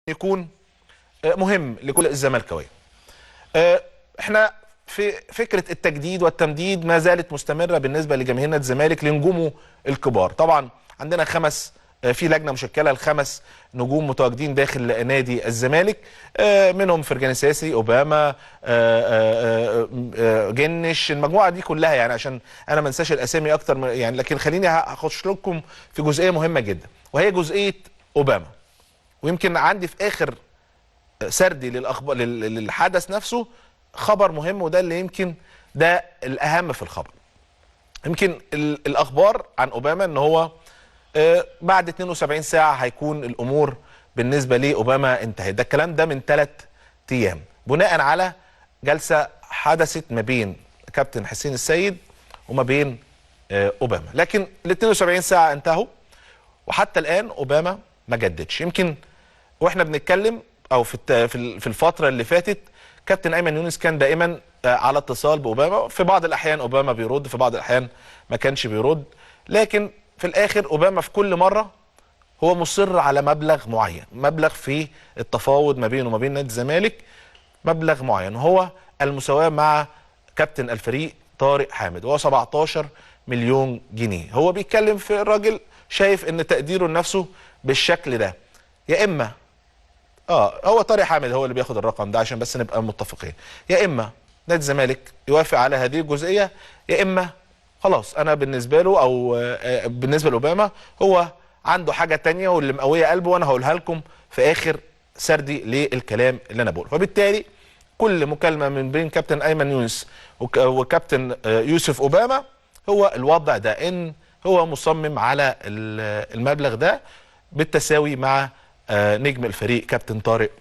يكون مهم لكل الزملكاويه. احنا في فكرة التجديد والتمديد ما زالت مستمرة بالنسبة لجماهير نادي الزمالك لنجومه الكبار. طبعا عندنا خمس، في لجنة مشكلة لخمس نجوم متواجدين داخل نادي الزمالك، منهم فرجاني ساسي، اوباما، جنش، المجموعة دي كلها، يعني عشان انا ما انساش الاسامي اكتر يعني، لكن خليني هخش لكم في جزئية مهمة جدا وهي جزئية اوباما. ويمكن عندي في اخر سردي للاخبار للحدث نفسه خبر مهم، وده اللي يمكن ده الاهم في الخبر. يمكن الاخبار عن اوباما ان هو بعد 72 ساعة هيكون الأمور بالنسبة لأوباما انتهت. ده الكلام ده من 3 أيام بناء على جلسة حدثت ما بين كابتن حسين السيد وما بين أوباما، لكن ال 72 ساعة انتهوا وحتى الآن أوباما ما جددش. يمكن واحنا بنتكلم أو في الفترة اللي فاتت كابتن أيمن يونس كان دائما على اتصال بأوباما، في بعض الأحيان أوباما بيرد، في بعض الأحيان ما كانش بيرد، لكن في الاخر اوباما في كل مرة هو مصر على مبلغ معين، مبلغ في التفاوض ما بينه وما بين نادي الزمالك، مبلغ معين هو المساواة مع كابتن الفريق طارق حامد، وهو 17 مليون جنيه. هو بيتكلم في الراجل شايف ان تقديره لنفسه بالشكل ده، يا اما هو طارق حامد هو اللي بياخد الرقم ده عشان بس نبقى متفقين، يا اما نادي الزمالك يوافق على هذه الجزئية، يا اما خلاص انا بالنسبة له او بالنسبة لاوباما هو عنده حاجة تانية واللي مقويه قلبه، وانا هقولها لكم في اخر سردي للكلام اللي انا بقوله. فبالتالي كل مكالمة من بين كابتن ايمن يونس وكابتن يوسف اوباما هو الوضع ده، ان هو مصمم على المبلغ ده بالتساوي مع نجم الفريق كابتن طارق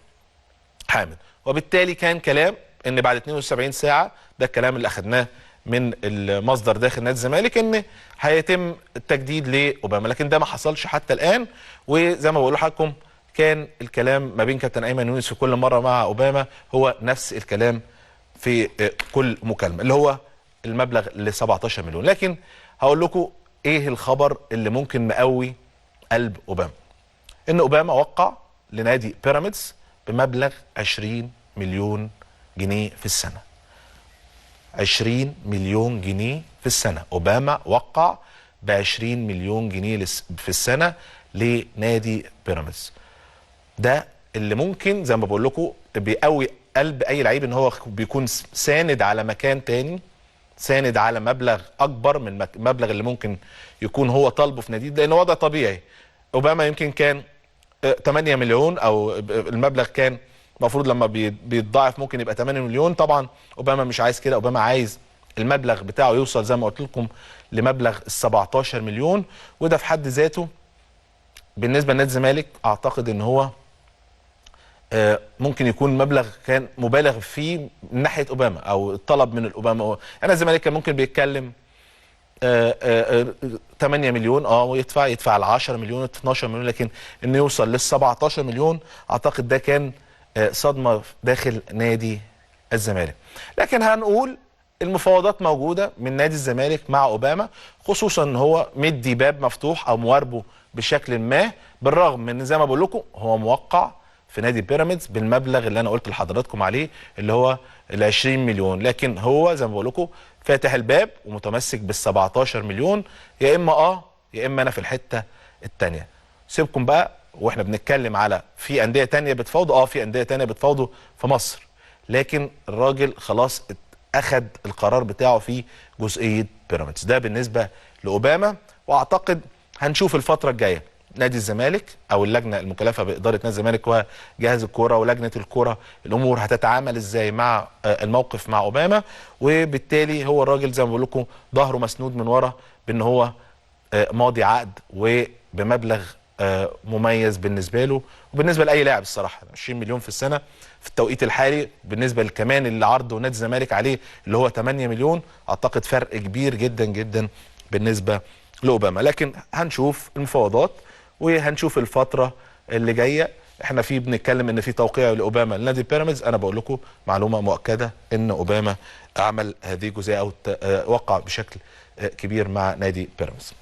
حامد. وبالتالي كان كلام ان بعد 72 ساعة، ده الكلام اللي اخدناه من المصدر داخل نادي الزمالك، ان هيتم التجديد لاوباما، لكن ده ما حصلش حتى الان. وزي ما بقول لحضراتكم كان الكلام ما بين كابتن ايمن يونس في كل مرة مع اوباما هو نفس الكلام في كل مكالمة، اللي هو المبلغ ل 17 مليون. لكن هقول لكم ايه الخبر اللي ممكن مقوي قلب اوباما، ان اوباما وقع لنادي بيراميدز بمبلغ 20 مليون جنيه في السنة. 20 مليون جنيه في السنة، أوباما وقع ب 20 مليون جنيه في السنة لنادي بيراميدز. ده اللي ممكن زي ما بقول لكم بيقوي قلب أي لعيب، إن هو بيكون ساند على مكان تاني، ساند على مبلغ أكبر من المبلغ اللي ممكن يكون هو طالبه في نادي، لأن وضع طبيعي. أوباما يمكن كان 8 مليون أو المبلغ كان المفروض لما بيتضاعف ممكن يبقى 8 مليون. طبعا اوباما مش عايز كده، اوباما عايز المبلغ بتاعه يوصل زي ما قلت لكم لمبلغ ال 17 مليون، وده في حد ذاته بالنسبة لنادي الزمالك اعتقد ان هو ممكن يكون مبلغ كان مبالغ فيه من ناحية اوباما او الطلب من الاوباما. انا الزمالك كان ممكن بيتكلم 8 مليون ويدفع ال 10 مليون 12 مليون، لكن انه يوصل لل 17 مليون اعتقد ده كان صدمة داخل نادي الزمالك. لكن هنقول المفاوضات موجودة من نادي الزمالك مع أوباما، خصوصا ان هو مدي باب مفتوح او مواربه بشكل ما، بالرغم من زي ما بقول لكم هو موقع في نادي بيراميدز بالمبلغ اللي انا قلت لحضراتكم عليه اللي هو ال 20 مليون، لكن هو زي ما بقول لكم فاتح الباب ومتمسك بال 17 مليون، يا اما يا اما انا في الحتة الثانية. سيبكم بقى واحنا بنتكلم على في اندية تانية بتفاوضوا، في اندية تانية بتفاوضوا في مصر، لكن الراجل خلاص اخد القرار بتاعه في جزئية بيراميدز. ده بالنسبة لاوباما، واعتقد هنشوف الفترة الجاية نادي الزمالك او اللجنة المكلفه بادارة نادي الزمالك وجهاز الكورة ولجنه الكورة الامور هتتعامل ازاي مع الموقف مع اوباما. وبالتالي هو الراجل زي ما بقول لكم ظهره مسنود من ورا بان هو ماضي عقد وبمبلغ مميز بالنسبة له وبالنسبة لاي لاعب الصراحة. 20 مليون في السنة في التوقيت الحالي بالنسبة كمان اللي عرضه نادي الزمالك عليه اللي هو 8 مليون، اعتقد فرق كبير جدا جدا بالنسبة لاوباما. لكن هنشوف المفاوضات وهنشوف الفترة اللي جاية. احنا في بنتكلم ان في توقيع لاوباما لنادي بيراميدز، انا بقول لكم معلومة مؤكدة ان اوباما عمل هذه الجزئية او وقع بشكل كبير مع نادي بيراميدز.